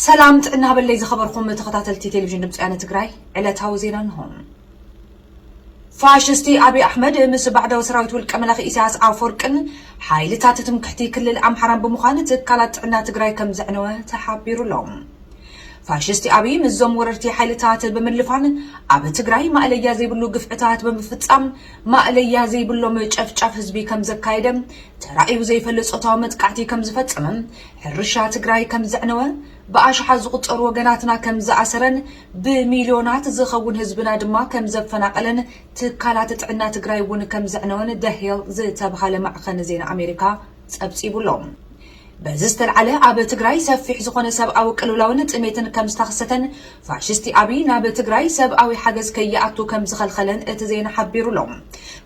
ሰላም ጥዕና በለይ ዝኸበርኩም ተኸታተልቲ ቴሌቪዥን ድምፂ ወያነ ትግራይ፣ ዕለታዊ ዜና እንሆ። ፋሽስቲ ኣብይ ኣሕመድ ምስ ባዕዳዊ ሰራዊት ውልቀ መላኺ ኢሳያስ ኣፈወርቅን ሓይልታት ትምክሕቲ ክልል ኣምሓራን ብምዃን ትካላት ጥዕና ትግራይ ከም ዘዕነወ ተሓቢሩ ኣሎ። ፋሽስቲ ኣብይ ምስዞም ወረርቲ ሓይልታት ብምልፋን ኣብ ትግራይ ማእለያ ዘይብሉ ግፍዕታት ብምፍጻም ማእለያ ዘይብሎም ጨፍጫፍ ህዝቢ ከም ዘካየደ፣ ተራእዩ ዘይፈልጥ ጾታዊ መጥቃዕቲ ከም ዝፈጸመ፣ ሕርሻ ትግራይ ከም ዘዕነወ፣ ብኣሽሓት ዝቑጸሩ ወገናትና ከም ዝኣሰረን ብሚልዮናት ዝኸውን ህዝብና ድማ ከም ዘፈናቐለን ትካላት ጥዕና ትግራይ እውን ከም ዘዕነወን ደሄል ዝተብሃለ ማዕኸን ዜና ኣሜሪካ ጸብጺቡ ኣሎ። በዚ ዝተልዓለ ኣብ ትግራይ ሰፊሕ ዝኾነ ሰብኣዊ ቅልውላውን ጥሜትን ከም ዝተኸሰተን ፋሽስቲ ኣብይ ናብ ትግራይ ሰብኣዊ ሓገዝ ከይኣቱ ከም ዝኸልኸለን እቲ ዜና ሓቢሩ ኣሎ።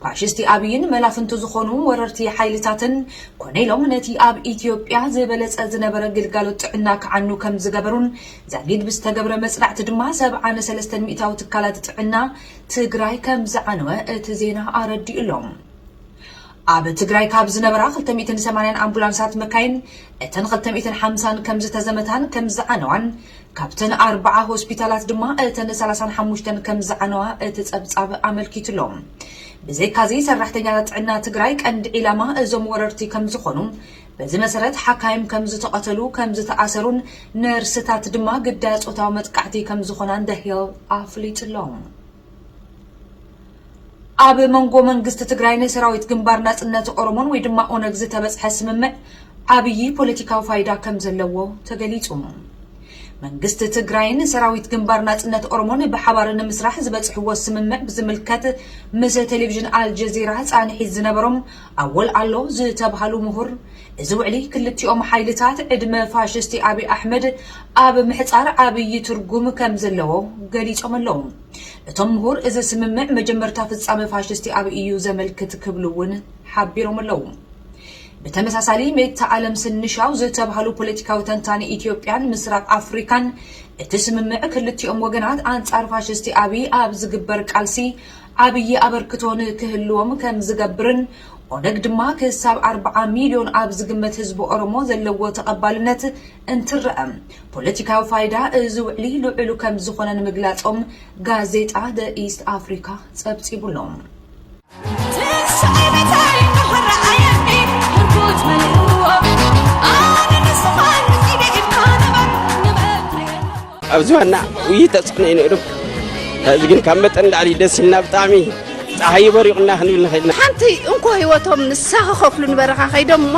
ፋሽስቲ ኣብይን መላፍንቱ ዝኾኑ ወረርቲ ሓይልታትን ኮነ ኢሎም ነቲ ኣብ ኢትዮጵያ ዝበለጸ ዝነበረ ግልጋሎት ጥዕና ክዓኑ ከም ዝገበሩን ዛጊድ ብዝተገብረ መጽናዕቲ ድማ ሰብዓ ነሰለስተን ሚእታዊ ትካላት ጥዕና ትግራይ ከም ዝዓነወ እቲ ዜና ኣረዲኡ ኣሎ። ኣብ ትግራይ ካብ ዝነበራ ክልተ ሚእትን ሰማንያን ኣምቡላንሳት መካይን እተን ክልተ ሚእትን ሓምሳን ከም ዝተዘመታን ከም ዝዓነዋን ካብተን ኣርባዓ ሆስፒታላት ድማ እተን ሰላሳን ሓሙሽተን ከም ዝዓነዋ እቲ ጸብጻብ ኣመልኪቱ ኣሎ። ብዘይካዚ ሰራሕተኛታት ጥዕና ትግራይ ቀንዲ ዒላማ እዞም ወረርቲ ከም ዝኾኑ፣ በዚ መሰረት ሓካይም ከም ዝተቐተሉ፣ ከም ዝተኣሰሩን ነርስታት ድማ ግዳይ ጾታዊ መጥቃዕቲ ከም ዝኾናን ደሄል ኣፍሊጡ ኣሎ። ኣብ መንጎ መንግስቲ ትግራይን ሰራዊት ግንባር ናጽነት ኦሮሞን ወይ ድማ ኦነግ ዝተበጽሐ ስምምዕ ዓብዪ ፖለቲካዊ ፋይዳ ከም ዘለዎ ተገሊጹ። መንግስቲ ትግራይን ሰራዊት ግንባር ናጽነት ኦሮሞን ብሓባር ንምስራሕ ዝበጽሕዎ ስምምዕ ብዝምልከት ምስ ቴሌቪዥን ኣልጀዚራ ጻንሒት ዝነበሮም ኣወል ኣሎ ዝተብሃሉ ምሁር፣ እዚ ውዕሊ ክልቲኦም ሓይልታት ዕድመ ፋሽስቲ ኣብይ ኣሕመድ ኣብ ምሕጻር ዓብዪ ትርጉም ከም ዘለዎ ገሊጾም ኣለዉ። እቶም ምሁር፣ እዚ ስምምዕ መጀመርታ ፍጻመ ፋሽስቲ ኣብይ እዩ ዘመልክት ክብሉ እውን ሓቢሮም ኣለዉ። ብተመሳሳሊ፣ ሜታ ኣለም ስንሻው ዝተብሃሉ ፖለቲካዊ ተንታኒ ኢትዮጵያን ምስራቕ ኣፍሪካን፣ እቲ ስምምዕ ክልቲኦም ወገናት ኣንጻር ፋሽስቲ ኣብይ ኣብ ዝግበር ቃልሲ ዓብዪ ኣበርክቶ ንክህልዎም ከም ዝገብርን ኦነግ ድማ ክሳብ ኣርባዓ ሚልዮን ኣብ ዝግመት ህዝቢ ኦሮሞ ዘለዎ ተቐባልነት እንትረአ ፖለቲካዊ ፋይዳ እዚ ውዕሊ ልዑል ከም ዝኾነ ንምግላጾም ጋዜጣ ደ ኢስት ኣፍሪካ ጸብጺቡ ኣሎ። ኣብዚ ዋና ውይይት ተፅዕኖ እዩ ነይሩ። ሕዚ ግን ካብ መጠን ላዕሊ ደስ ኢልና ብጣዕሚ ፀሓይ በሪቑና ክንብል ንኽእል ኢና። ሓንቲ እንኮ ህይወቶም ንሳ ክኸፍሉ ንበረኻ ከይዶም እሞ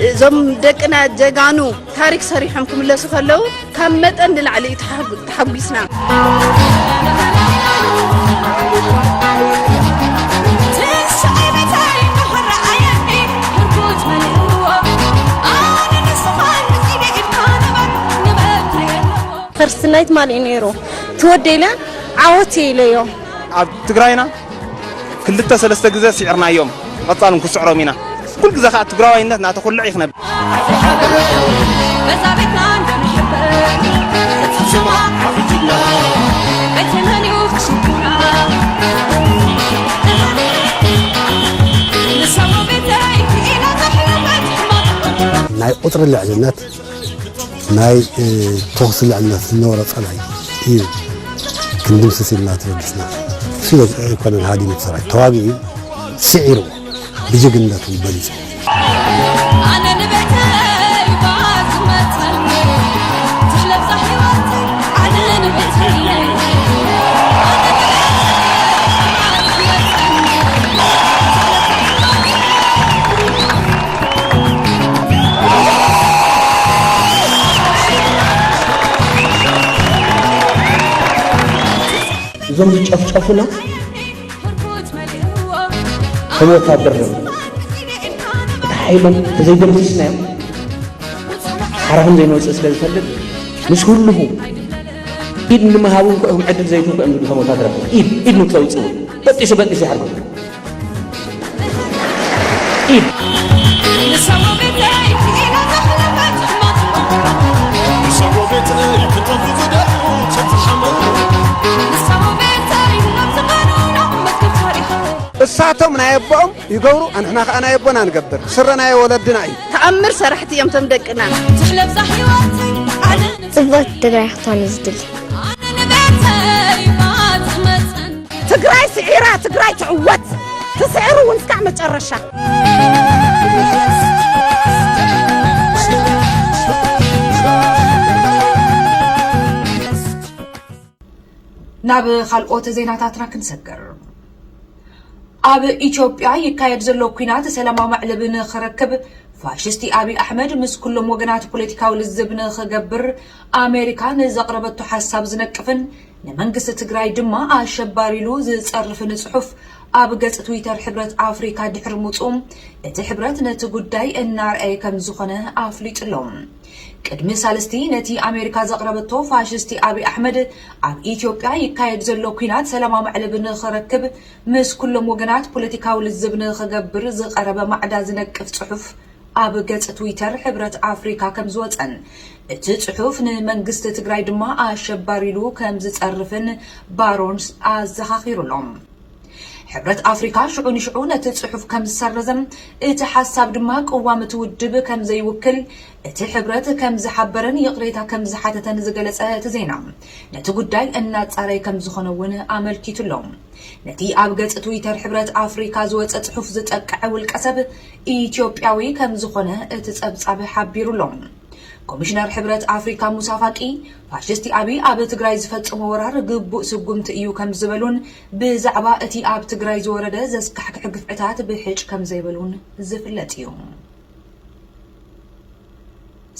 እዞም ደቅና ጀጋኑ ታሪክ ሰሪሖም ክምለሱ ከለዉ ካብ መጠን ንላዕሊ እዩ ተሓጉ- ተሓጒስና። ፈርስት ናይት ማን እዩ ነይሩ? ትወደይ ኢለ ዓወት እየ ኢለዮ። ኣብ ትግራይና ክልተ ሰለስተ ግዘ ስዒርናዮም፣ ብቐፃል እውን ክስዕሮም ኢና። ኩሉ ግዘ ከዓ ትግራዋይነት እናተኹልዕ እዩ ክነብር። ናይ ቁፅሪ ልዕልነት ናይ ተኹሲ ልዕልነት ዝነበሮ ፀላኢ እዩ ክንድምስስ ኢልና ተበጊስና። እሱ ኣይኮነን ሃዲሙ እቲ ሰራዊት ተዋጊኡ እዩ ስዒርዎ ብጅግንነቱ በሊፁ። እዞም ዝጨፍጨፉና ከም ወታደር እዮም። እቲ ሓይሎም ተዘይደምሲስናዮም ሓራ ከም ዘይንወፅእ ስለ ዝፈልጥ ምስ ህልኹ ኢድ ንምሃብ እውን ኮ እዮም ዕድል ዘይትህቡ እዮም ዝብሉ ከም ወታደራት ኢድ ኢድ ንክተውፅኡ በጢሱ በጢሱ ይሓርጎ ኢድ እሳቶም ናይ ኣቦኦም ይገብሩ ኣንሕና ከዓ ናይ ኣቦና ንገብር ስረ ናይ ወለድና እዩ። ተኣምር ሰራሕቲ እዮም ቶም ደቅና። ትሕለብዛ ህይወት ዓለም ጽብቕቲ ትግራይ ክትኮን ዝድሊ። ትግራይ ስዒራ፣ ትግራይ ትዕወት። ትስዕር እውን እስካዕ መጨረሻ። ናብ ካልኦት ዜናታትና ክንሰግር። ኣብ ኢትዮጵያ ይካየድ ዘሎ ኲናት ሰላማዊ መዕለቢ ንኽረክብ ፋሽስቲ ኣብይ ኣሕመድ ምስ ኩሎም ወገናት ፖለቲካዊ ልዝብ ንኽገብር ኣሜሪካ ንዘቕረበቶ ሓሳብ ዝነቅፍን ንመንግስቲ ትግራይ ድማ ኣሸባሪ ኢሉ ዝጸርፍን ጽሑፍ ኣብ ገጽ ትዊተር ሕብረት ኣፍሪካ ድሕሪ ምውጽኡ፣ እቲ ሕብረት ነቲ ጉዳይ እናርኣየ ከም ዝኾነ ኣፍሊጡ ኣሎ። ቅድሚ ሳልስቲ ነቲ ኣሜሪካ ዘቕረበቶ ፋሽስቲ ኣብይ ኣሕመድ ኣብ ኢትዮጵያ ይካየድ ዘሎ ኲናት ሰላማዊ መዕለቢ ንኽረክብ ምስ ኩሎም ወገናት ፖለቲካዊ ልዝብ ንኽገብር ዝቐረበ ማዕዳ ዝነቅፍ ጽሑፍ ኣብ ገጽ ትዊተር ሕብረት ኣፍሪካ ከም ዝወጸን እቲ ጽሑፍ ንመንግስቲ ትግራይ ድማ ኣሸባሪ ኢሉ ከም ዝጸርፍን ባሮንስ ኣዘኻኺሩ ኣሎ። ሕብረት ኣፍሪካ ሽዑ ንሽዑ ነቲ ጽሑፍ ከም ዝሰረዘ፣ እቲ ሓሳብ ድማ ቅዋም እቲ ውድብ ከም ዘይውክል እቲ ሕብረት ከም ዝሓበረን ይቕሬታ ከም ዝሓተተን ዝገለጸ እቲ ዜና፣ ነቲ ጉዳይ እናጻረየ ከም ዝኾነ እውን ኣመልኪቱ ኣሎ። ነቲ ኣብ ገጽ ትዊተር ሕብረት ኣፍሪካ ዝወጸ ጽሑፍ ዝጠቅዐ ውልቀ ሰብ ኢትዮጵያዊ ከም ዝኾነ እቲ ጸብጻብ ሓቢሩ ኣሎ። ኮሚሽነር ሕብረት ኣፍሪካ ሙሳ ፋቂ፣ ፋሽስቲ ኣብይ ኣብ ትግራይ ዝፈጸሞ ወራር ግቡእ ስጉምቲ እዩ ከም ዝበሉን ብዛዕባ እቲ ኣብ ትግራይ ዝወረደ ዘስካሕክሕ ግፍዕታት ብሕጭ ከም ዘይበሉን ዝፍለጥ እዩ።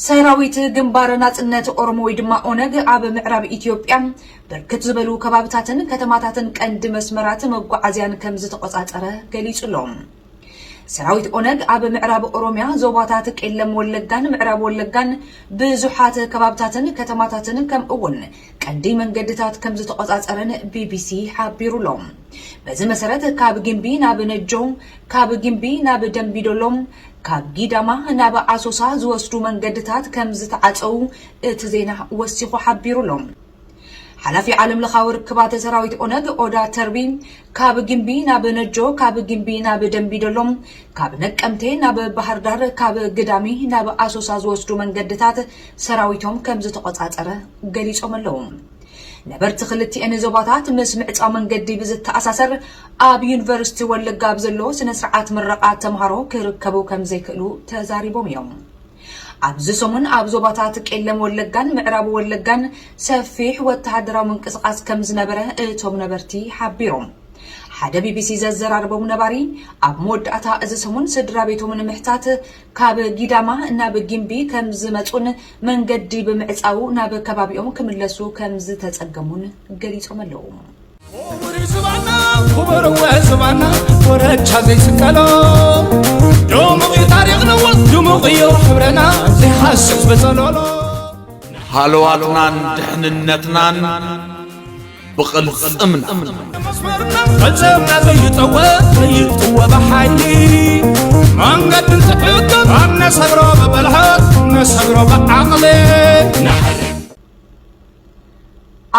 ሰራዊት ግንባር ናጽነት ኦሮሞ ወይ ድማ ኦነግ ኣብ ምዕራብ ኢትዮጵያ ብርክት ዝበሉ ከባብታትን ከተማታትን ቀንዲ መስመራት መጓዓዝያን ከም ዝተቆጻጸረ ገሊጹ ኣሎ። ሰራዊት ኦነግ ኣብ ምዕራብ ኦሮሚያ ዞባታት ቄለም ወለጋን ምዕራብ ወለጋን ብዙሓት ከባብታትን ከተማታትን ከምኡ እውን ቀንዲ መንገድታት ከም ዝተቆጻጸረን ቢቢሲ ሓቢሩ ኣሎ። በዚ መሰረት ካብ ግምቢ ናብ ነጆ፣ ካብ ግምቢ ናብ ደምቢዶሎ፣ ካብ ጊዳማ ናብ ኣሶሳ ዝወስዱ መንገድታት ከም ዝተዓጸዉ እቲ ዜና ወሲኹ ሓቢሩ ኣሎ። ሓላፊ ዓለም ለኻዊ ርክባት ሰራዊት ኦነግ ኦዳ ተርቢ፣ ካብ ግምቢ ናብ ነጆ፣ ካብ ግምቢ ናብ ደምቢዶሎ፣ ካብ ነቀምቴ ናብ ባህርዳር፣ ካብ ግዳሚ ናብ ኣሶሳ ዝወስዱ መንገድታት ሰራዊቶም ከም ዝተቆጻጸረ ገሊጾም ኣለዉ። ነበርቲ ክልቲኤን ዞባታት ምስ ምዕጻው መንገዲ ብዝተኣሳሰር ኣብ ዩኒቨርሲቲ ወለጋ ኣብ ዘሎ ስነ ስርዓት ምረቓ ተምሃሮ ክርከቡ ከም ዘይክእሉ ተዛሪቦም እዮም። ኣብዚ ሰሙን ኣብ ዞባታት ቄለም ወለጋን ምዕራብ ወለጋን ሰፊሕ ወተሃደራዊ ምንቅስቓስ ከም ዝነበረ እቶም ነበርቲ ሓቢሮም። ሓደ ቢቢሲ ዘዘራረቦም ነባሪ ኣብ መወዳእታ እዚ ሰሙን ስድራ ቤቶም ንምሕታት ካብ ጊዳማ ናብ ጊምቢ ከም ዝመጹን መንገዲ ብምዕጻው ናብ ከባቢኦም ክምለሱ ከም ዝተጸገሙን ገሊጾም ኣለዉ። ክቡር እዩ ዝባና ክቡር እወ ዝባና ወረቻ ዘይስቀሎ ድሙቕ እዩ ታሪኽና ድሙቕ እዩ ሕብረና ዘይሓስስ ብጸሎሎ ሃለዋትናን ድሕንነትናን ብቕልጽምና መስመርና ፈጸምና ዘይጠወ ዘይጥወ ብሓይሊ መንገድን ትሕግን ኣነሰግሮ ብብልሓት ነሰግሮ ብዓቕሊ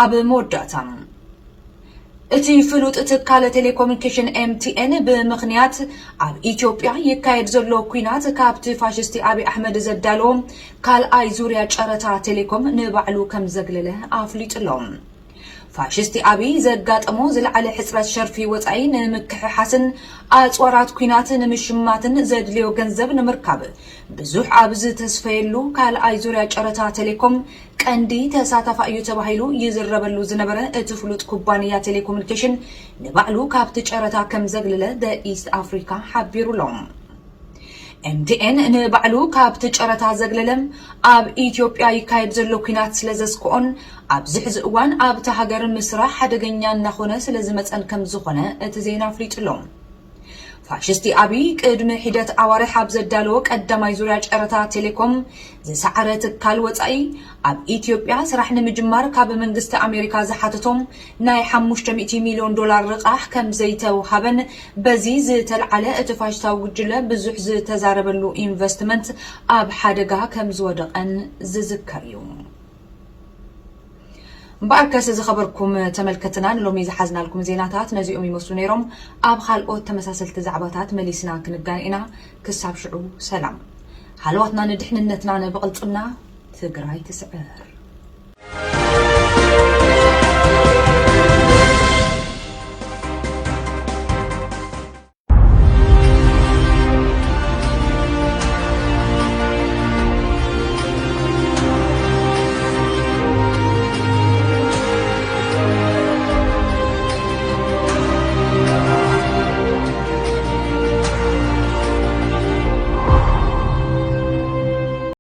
ኣብ መወዳእታ እቲ ፍሉጥ ትካል ቴሌኮሙኒኬሽን ኤምቲኤን ብምኽንያት ኣብ ኢትዮጵያ ይካየድ ዘሎ ኲናት ካብቲ ፋሽስቲ ኣብይ ኣሕመድ ዘዳለዎ ካልኣይ ዙርያ ጨረታ ቴሌኮም ንባዕሉ ከም ዘግለለ ኣፍሊጡ ኣሎ። ፋሽስቲ ኣብይ ዘጋጠሞ ዝለዓለ ሕፅረት ሸርፊ ወፃኢ ንምክሕሓስን ኣፅዋራት ኲናት ንምሽማትን ዘድልዮ ገንዘብ ንምርካብ ብዙሕ ኣብ ዝተስፈየሉ ካልኣይ ዙርያ ጨረታ ቴሌኮም ቀንዲ ተሳታፋ እዩ ተባሂሉ ይዝረበሉ ዝነበረ እቲ ፍሉጥ ኩባንያ ቴሌኮሙኒኬሽን ንባዕሉ ካብቲ ጨረታ ከም ዘግለለ ደ ኢስት ኣፍሪካ ሓቢሩ ኣሎ። ኤምቲኤን ንባዕሉ ካብቲ ጨረታ ዘግለለ ኣብ ኢትዮጵያ ይካየድ ዘሎ ኲናት ስለ ዘስክኦን ኣብዚ ሕዚ እዋን ኣብቲ ሃገር ምስራሕ ሓደገኛ እናኾነ ስለ ዝመፀን ከም ዝኾነ እቲ ዜና ኣፍሊጡ ኣሎ። ፋሽስቲ ኣብይ ቅድሚ ሒደት ኣዋርሕ ኣብ ዘዳለዎ ቀዳማይ ዙርያ ጨረታ ቴሌኮም ዝሰዓረ ትካል ወፃኢ ኣብ ኢትዮጵያ ስራሕ ንምጅማር ካብ መንግስቲ ኣሜሪካ ዝሓተቶም ናይ ሓሙሽተ ሚእቲ ሚልዮን ዶላር ልቓሕ ከም ዘይተውሃበን በዚ ዝተልዓለ እቲ ፋሽስታዊ ጉጅለ ብዙሕ ዝተዛረበሉ ኢንቨስትመንት ኣብ ሓደጋ ከም ዝወደቐን ዝዝከር እዩ። እምበኣርከስ ዝኸበርኩም ተመልከትና ንሎሚ ዝሓዝናልኩም ዜናታት ነዚኦም ይመስሉ ነይሮም። ኣብ ካልኦት ተመሳሰልቲ ዛዕባታት መሊስና ክንገናኝ ኢና። ክሳብ ሽዑ ሰላም። ሃለዋትና ንድሕንነትና ንብቕልፅምና ትግራይ ትስዕር።